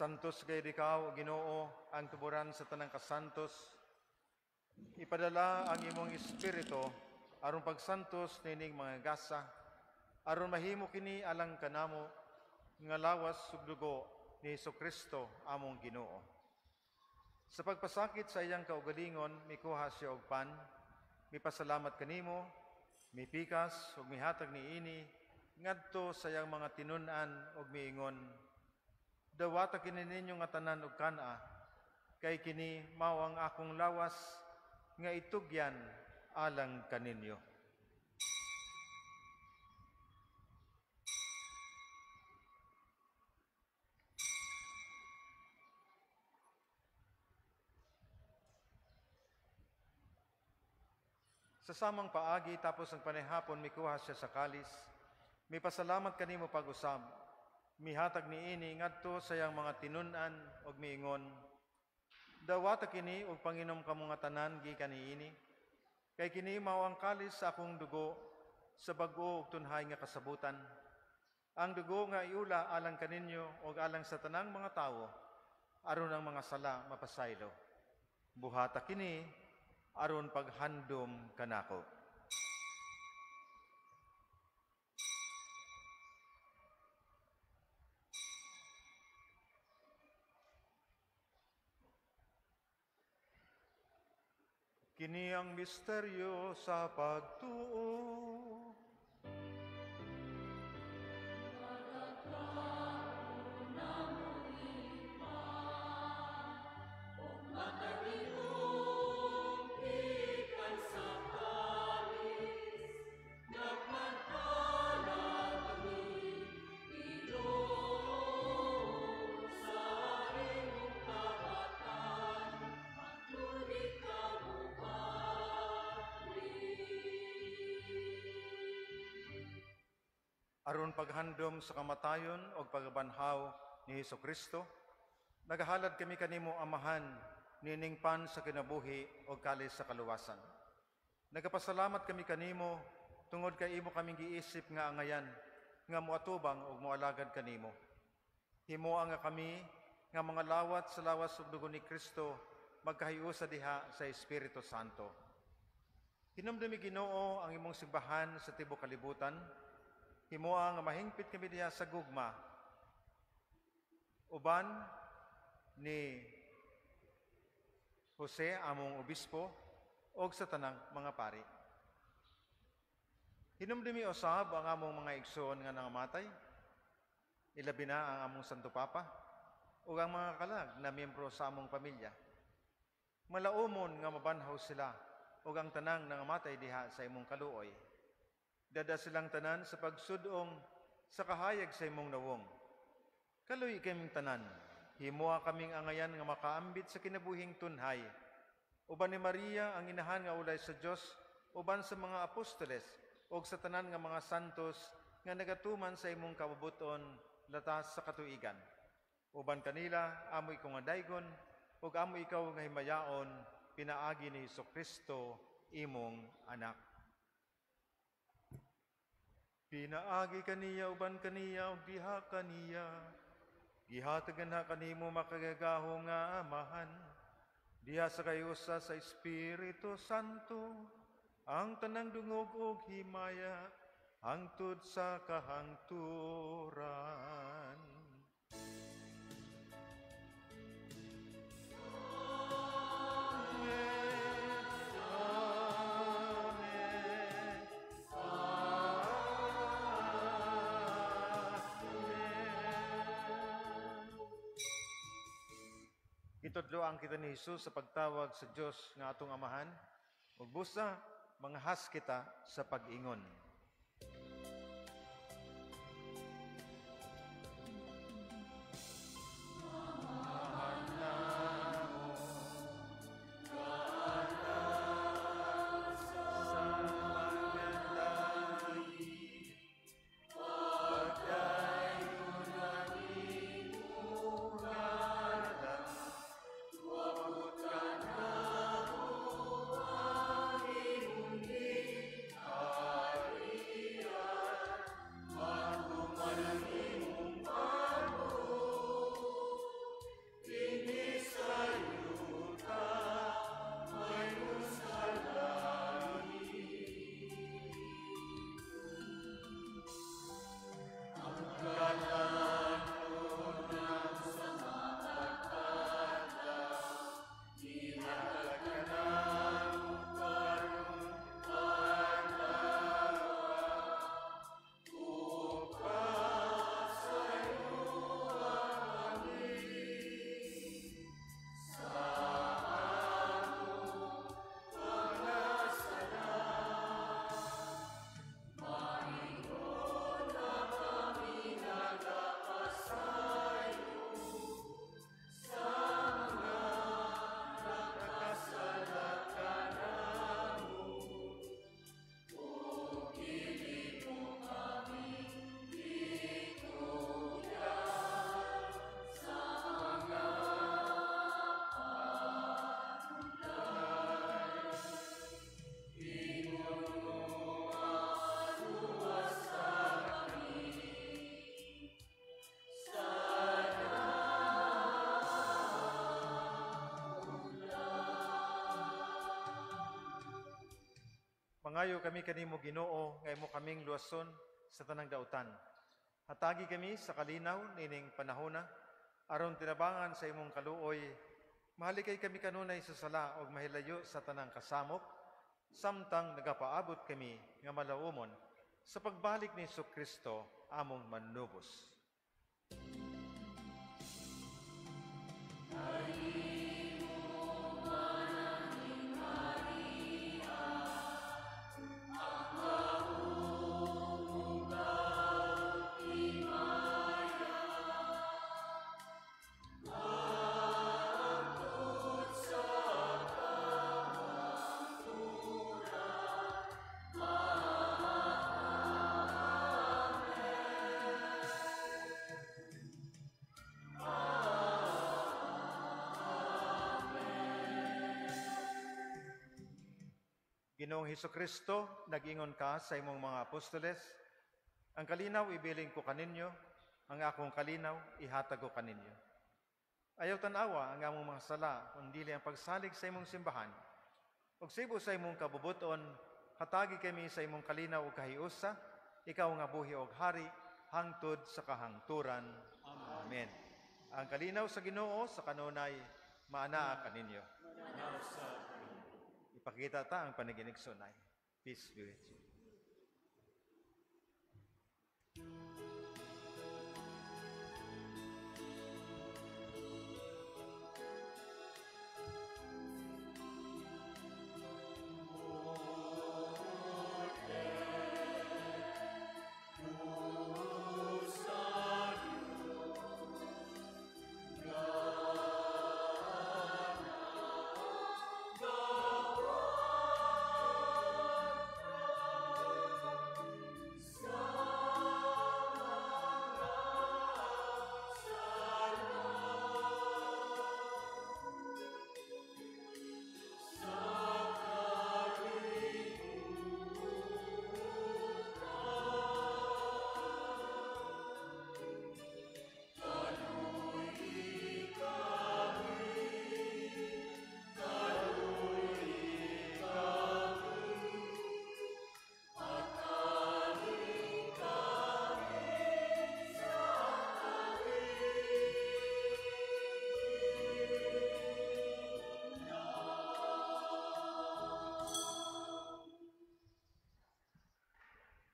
Santos kay ikaw, Ginoo, ang tuburan sa tanang kasantos. Ipadala ang imong espiritu aron pagsantos nining mga gasa, aron mahimo kini alang kanamo nga lawas ug dugo ni Hesukristo among Ginoo. Sa pagpasakit sa iyang kaugalingon, mikuha siya og pan, mipasalamat kanimo, mipikas ug mihatag niini ngadto sa iyang mga tinun-an ug miingon, dawata kini ninyo nga tanan og kan-a, kay kini mao ang akong lawas nga itugyan alang kaninyo. Sa samang paagi tapos ang panihapon, mikuha siya sa kalis, mipasalamat kanimo pag-usab, mihatag niini ngadto sa iyang mga tinun-an ug miingon, dawata kini ug panginom kamo nga tanan gikan niini, kay kini mao ang kalis sa akong dugo sa bag-o ug tunhay nga kasabutan. Ang dugo nga iula alang kaninyo ug alang sa tanang mga tawo, aron ang mga sala mapasaylo. Buhata kini aron paghandom kanako. Kini ang misteryo sa pagtuo. Aron paghandom sa kamatayon o pagbanhaw ni Hesus Kristo, nagahalad kami kanimo Amahan nining pan sa kinabuhi o kalis sa kaluwasan. Nagapasalamat kami kanimo tungod kay imo kaming giisip nga angayan nga moatubang ug moalagad kanimo. Himoa nga kami nga mga lawat sa lawas ug dugo ni Kristo magkahiusa diha sa Espiritu Santo. Hinumdumi Ginoo ang imong simbahan sa tibuok kalibutan. Himoa nga mahingpit kami diha sa gugma uban ni Jose among obispo og sa tanang mga pari. Hinumdumi usab ang among mga igsoon nga nangamatay, ilabi na ang among Santo Papa ug ang mga kalag na miyembro sa among pamilya. Malaumon nga mabanhaw sila ug ang tanang nangamatay diha sa imong kaluoy. Dada silang tanan sa pagsudong sa kahayag sa imong nawong. Kaluoy kaming tanan, himoa kaming angayan nga makaambit sa kinabuhing tunhay. Uban ni Maria ang inahan nga ulay sa Dios, uban sa mga apostoles ug sa tanan nga mga santos nga nagatuman sa imong kabubuton latas sa katuigan. Uban kanila amo ikaw nga daygon ug amo ikaw nga himayaon pinaagi ni Hesukristo imong anak. Pinaagi kaniya uban kaniya ug diha kaniya, gihatagan ha kanimo makagagaho nga Amahan, diha sa kayusa sa Espiritu Santo, ang tanang dungog ug himaya hangtod sa kahangturan. Amen. Amen. Amen. Gitudloan kita ni Jesus sa pagtawag sa Dios nga atong Amahan, ug busa manghas kita sa pag-ingon. Mangayo kami kanimo Ginoo nga imo kaming luwason sa tanang dautan. Hatagi kami sa kalinaw nining panahona aron tinabangan sa imong kaluoy. Mahalikay kami kanunay sa sala og mahilayo sa tanang kasamok samtang nagapaabot kami nga malaumon sa pagbalik ni Hesukristo among manunubos. Ginoong Hesukristo, nag-ingon ka sa imong mga apostoles, ang kalinaw ibilin ko kaninyo, ang akong kalinaw ihatag ko kaninyo. Ayaw tan-awa ang among mga sala, kundili ang pagsalig sa imong simbahan. Ug sibo sa imong kabubuton, hatagi kami sa imong kalinaw ug kahiusa, ikaw nga buhi og hari, hangtod sa kahangturan. Amen. Ang kalinaw sa Ginoo sa kanunay maanaa kaninyo. Ipakita ta ang paniginigsunay. Peace be with you.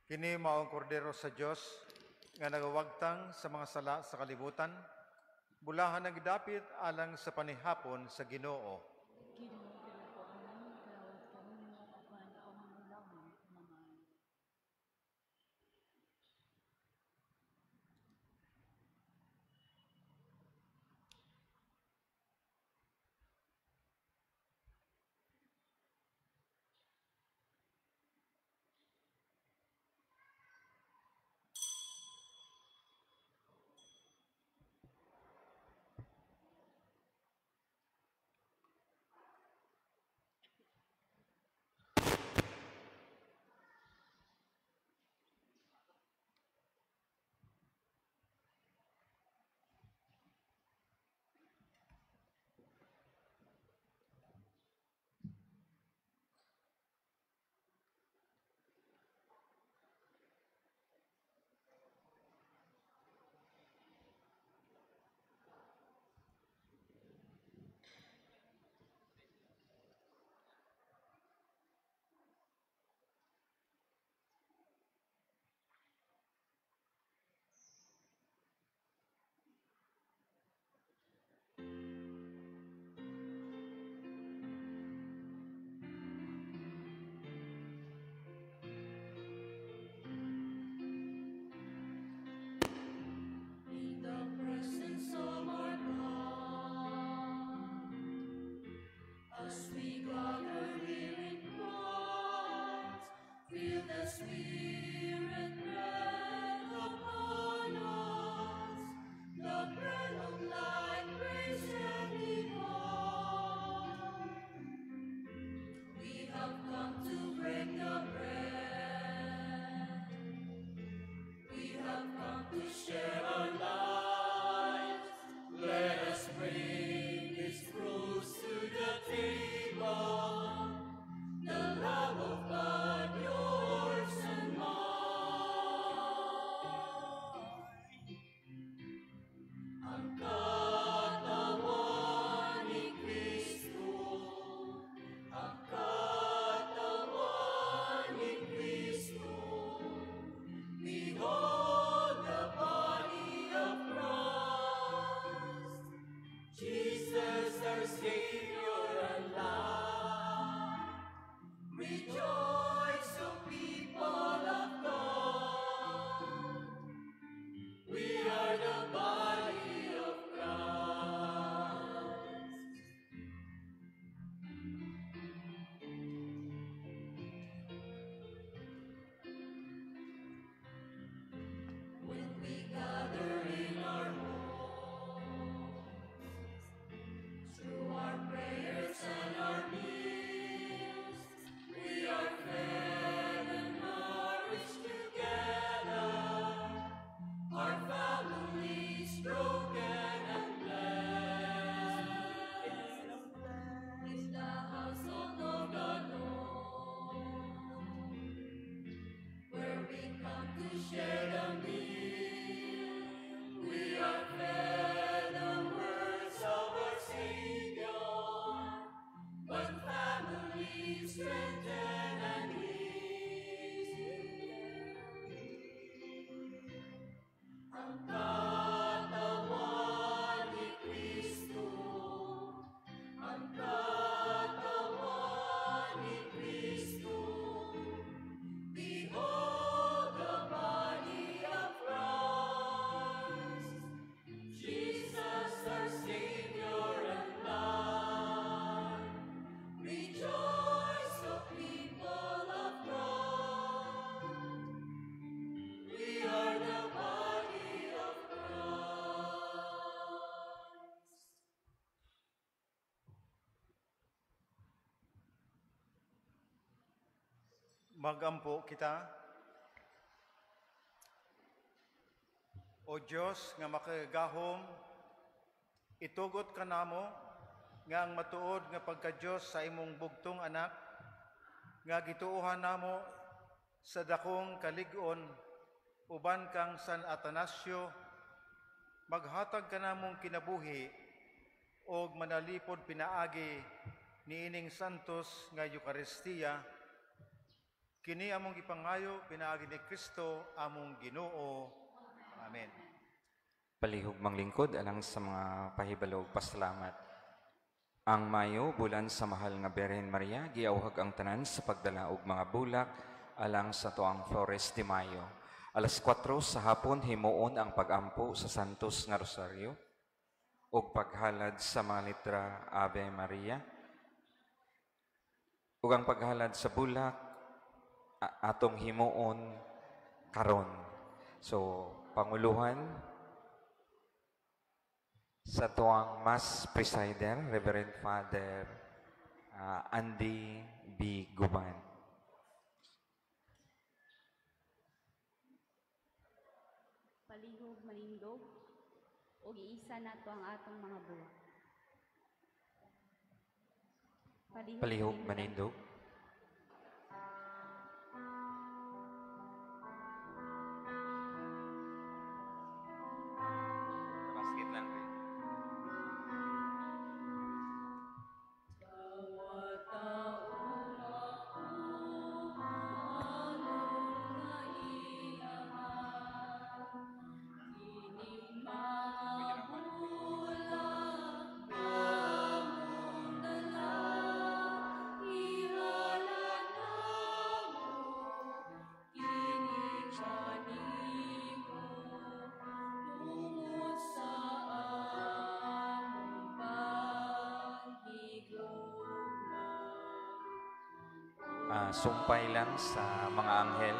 Kini mao ang kordero sa Dios nga nagawagtang sa mga sala sa kalibutan, bulahan ang gidapit alang sa panihapon sa Ginoo. Ginoo, dili ko ani kadawat kaninyo apan ako lamang mangayo. Magampo kita. O Dios nga makagagahom, itugot kanamo nga ang matuod nga pagka-Dios sa imong bugtong anak nga gituohan namo sa dakong kalig-on uban kang San Atanasio, maghatag kanamong kinabuhi og manalipod pinaagi niining santos nga Eukaristiya. Kini among gipangayo pinaagi ni Kristo among Ginoo. Amen. Palihog manglingkod alang sa mga pahibalo ug pasalamat. Ang Mayo, bulan sa mahal nga Birhen Maria, giauhag ang tanan sa pagdala og mga bulak alang sa tuang Flores de Mayo. Alas 4 sa hapon himuon ang pagampo sa Santos nga Rosario ug paghalad sa mga litra Ave Maria ug ang paghalad sa bulak atong himuon karon. So panguluhan sa tuang Mass Presider, Reverend Father Andy B. Guban. Palihog manindog ug iisa nato ang atong mga buhat. Palihog manindog. Basket lang rin. Sumpay lang sa mga anghel.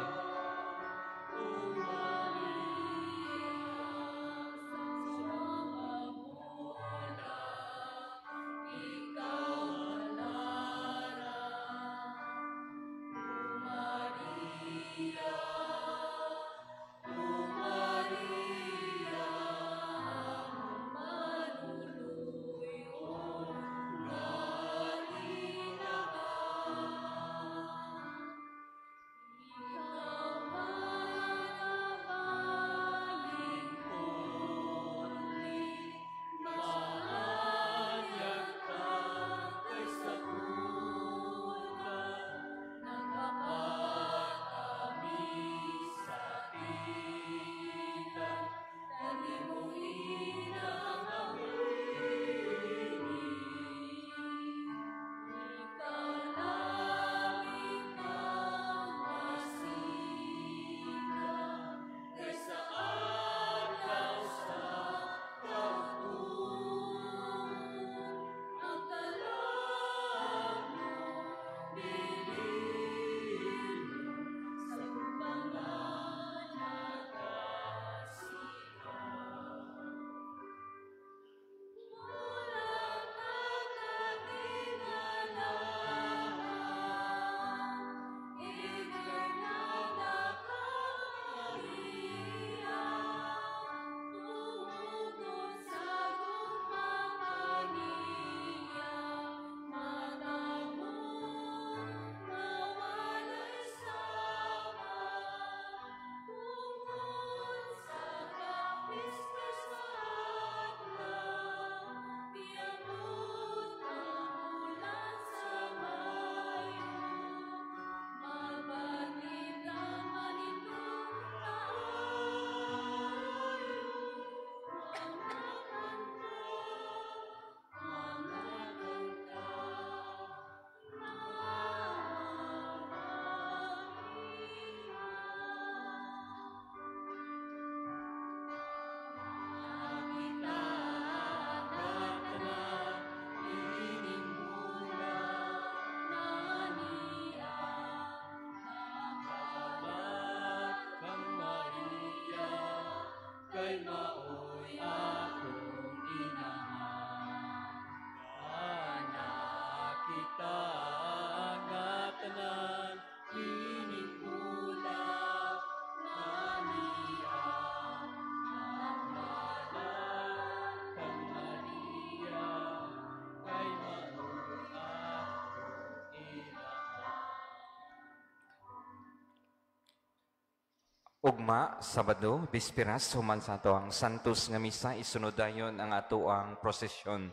Ugma, Sabado, bispiras, human sa ato ang Santos nga Misa, isunod dayon ang ato ang prosesyon.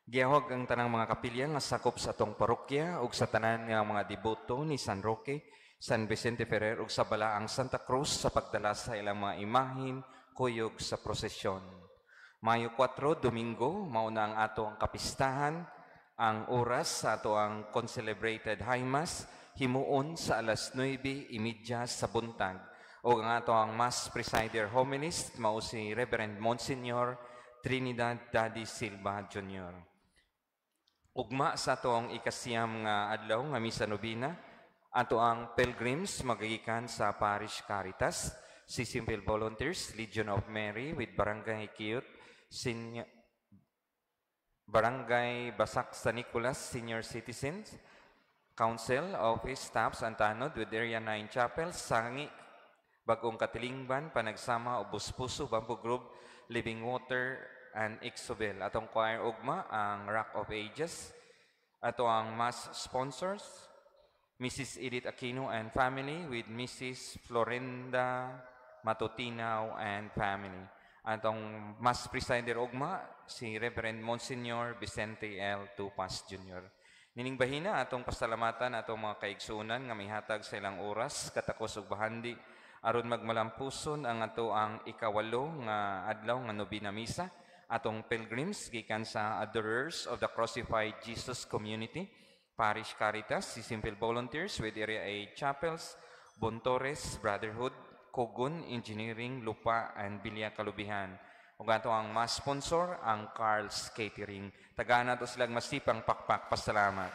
Gihawag ang tanang mga kapilya nga sakop sa atong parokya ug sa tanan nga mga deboto ni San Roque, San Vicente Ferrer ug sa Balaang Santa Cruz sa pagdala sa ilang mga imahin kuyog sa prosesyon. Mayo 4, Domingo, mao na ang ato ang kapistahan. Ang oras sa ato ang concelebrated High Mass himuon sa alas 9:30 sa buntag. O ang ato ang Mass Presider Homilist mao si Reverend Monsignor Trinidad Daddy Silva Jr. Ugma sa ato ang 9 nga adlaw nga misa nobina, ato ang pilgrims magigikan sa Parish Caritas, si Simple Volunteers, Legion of Mary with Barangay Kiyut, Barangay Basak San Nicolas Senior Citizens, Council, Office, Staffs, Antanod with Area 9 Chapel, Sangi, Bagong Katilingban, Panagsama, Ubos Puso, Bamboo Grove, Living Water, and Ixobel. Atong choir ugma, ang Rock of Ages. Ato ang mass sponsors, Mrs. Edith Aquino and family with Mrs. Florinda Matutinaw and family. Atong mass presider ugma, si Reverend Monsignor Vicente L. Tupas Jr. Nining bahina, atong pasalamatan atong mga kaigsuonan nga mihatag sa ilang oras, katakos ug bahandi, aron magmalampuson ang ato ang 8 nga adlaw nga nobina misa. Atong pilgrims gikan sa Adorers of the Crucified Jesus Community, Parish Caritas, si Simple Volunteers with Area A Chapels, Bontores Brotherhood, Kogun Engineering, Lupa, and Bilya Kalubihan. Ug ato ang mass sponsor, ang Carl's Catering. Tagaan nato silang masipang pakpak. Pasalamat.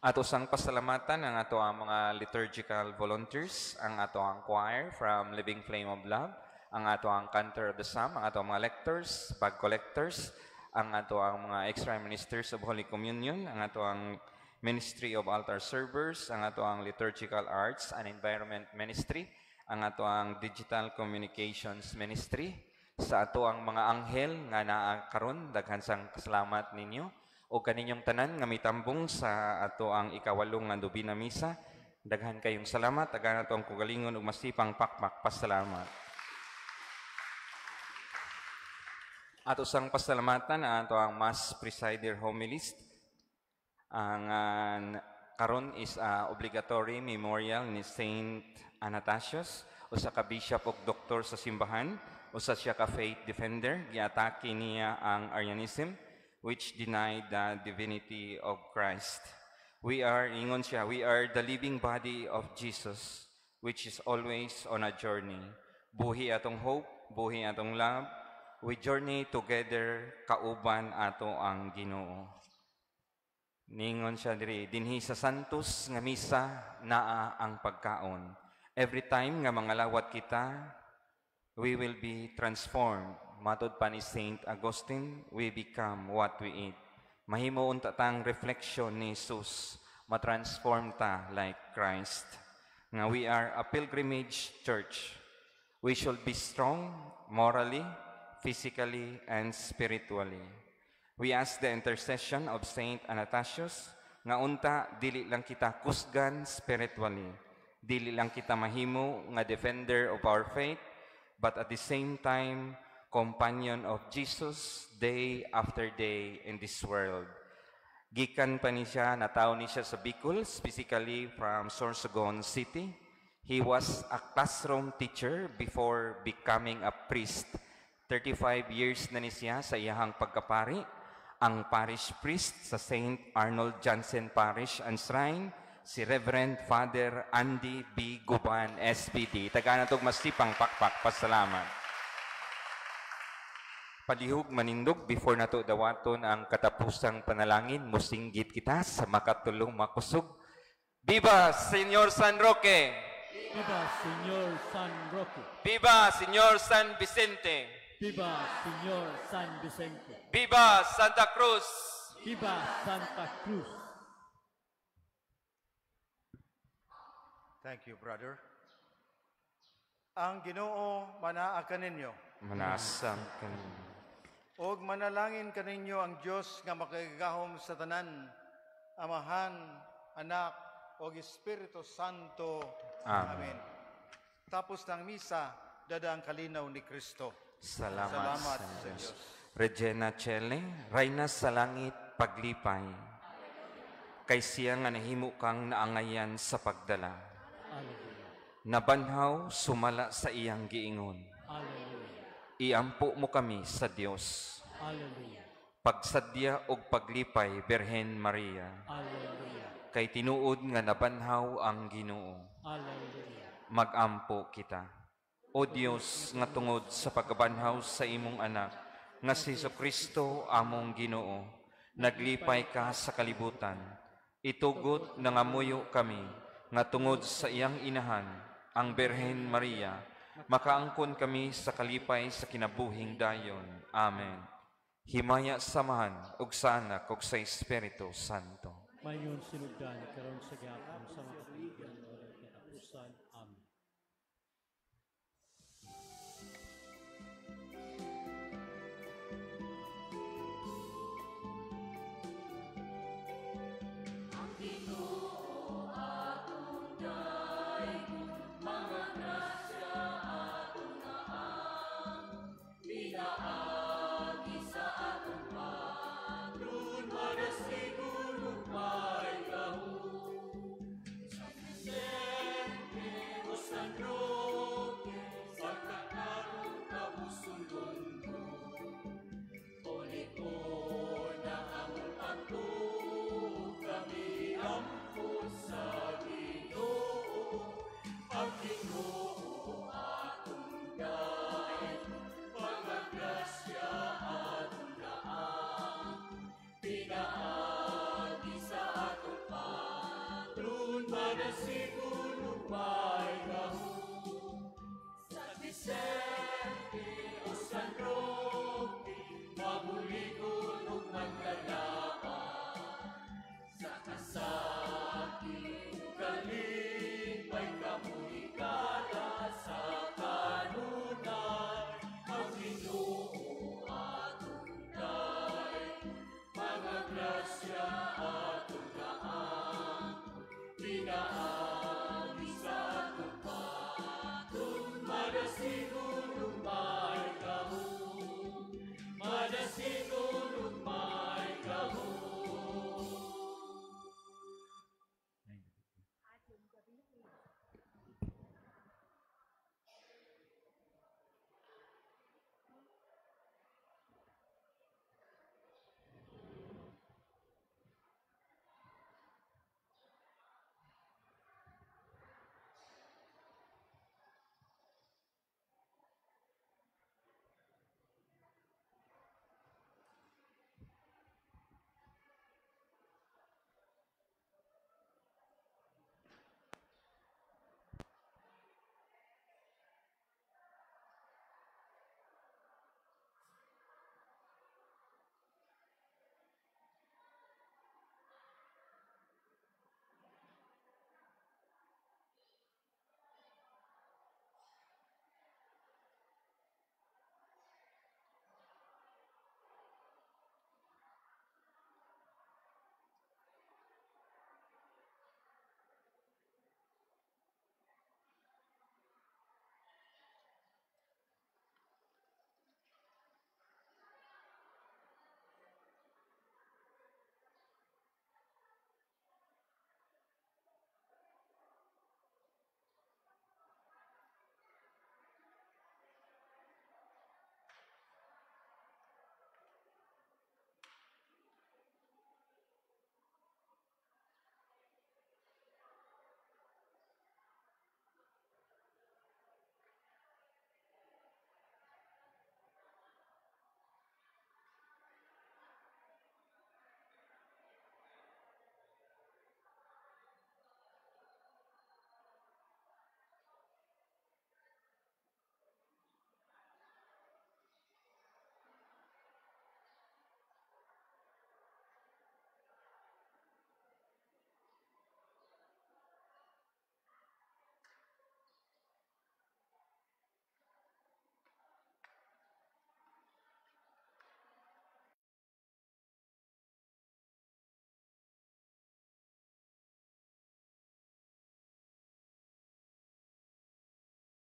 Ato sang pasalamatan ang ato ang mga liturgical volunteers, ang ato ang choir from Living Flame of Love, ang ato ang cantor of the Psalm, ang ato ang mga lectors, bag collectors, ang ato ang mga extra ministers of Holy Communion, ang ato ang Ministry of Altar Servers, ang ato ang Liturgical Arts and Environment Ministry, ang ato ang Digital Communications Ministry, sa ato ang mga anghel nga naa karon, daghan sang kasalamat ninyo, o kaninyong tanan nga mitambong sa ato ang 8 nga nobina misa. Daghan kayong salamat, daghan ato ang kugalingon ug masipang pakpak pasalamat. Ato sang pasalamatan ang ato ang Mass Presider Homilist. Ang karon is obligatory memorial ni Saint Anastasius, usa ka bishop ug doktor sa simbahan, usa siya ka faith defender. Giatake niya ang Arianism, which denied the divinity of Christ. We are, ingon siya, we are the living body of Jesus, which is always on a journey. Buhi atong hope, buhi atong love, we journey together, kauban ato ang Ginoo. Ningon siya diri, dinhi sa Santos nga misa naa ang pagkaon. Every time nga mangalawat kita, we will be transformed. Matod pa ni Saint Augustine, we become what we eat. Mahimo unta tang reflection ni Jesus, matransform ta like Christ. Nga we are a pilgrimage church. We should be strong morally, physically, and spiritually. We ask the intercession of Saint Anastasius nga unta dili lang kita kusgan spiritually, dili lang kita mahimo nga defender of our faith, but at the same time companion of Jesus day after day in this world. Gikan pa ni siya, nataw ni siya sa Bicol, specifically from Sorsogon City. He was a classroom teacher before becoming a priest. 35 years na ni siya sa iyahang pagkapari. Ang parish priest sa Saint Arnold Janssen Parish and Shrine, si Reverend Father Andy B. Guban, SPD. Taga natog masipang pakpak, pasalamat. Palihog manindog, before nato dawaton ang katapusang panalangin, musinggit kita sa makatulong makusog. Viva Señor San Roque! Viva Señor San Roque! Viva Señor San Vicente! Viva Señor San Vicente! Viva Santa Cruz! Viva Santa Cruz! Thank you, brother. Ang Ginoo manaa kaninyo. Manasam kaninyo. Og manalangin kaninyo ang Dios nga makagagahom sa tanan, Amahan, Anak, ug Espiritu Santo. Amen. Tapos ng misa, dada ang kalinaw ni Kristo. Salamat, Salamat sa sa Diyos. Diyos. Regina Coeli, Rayna sa langit, paglipay. Kay siya nga nahimo kang naangayan sa pagdala. Alleluia. Nabanhaw sumala sa iyang giingon. Alleluia. Iampo mo kami sa Dios. Alleluia. Pagsadya og paglipay, Birhen Maria. Alleluia. Kay tinuod nga nabanhaw ang Ginoo. Alleluia. Magampo kita. O Dios, nga tungod sa pagkabanhaw sa imong anak, nga si Kristo among Ginoo, naglipay ka sa kalibutan. Itugot nangamuyo kami, nga tungod sa iyang inahan, ang Birhen Maria, makaangkon kami sa kalipay sa kinabuhing dayon. Amen. Himaya sa Amahan, ug sa Anak, ug sa Espiritu Santo. Mayon sinugdan karon sa gapon sa mga katuigan walay katapusan.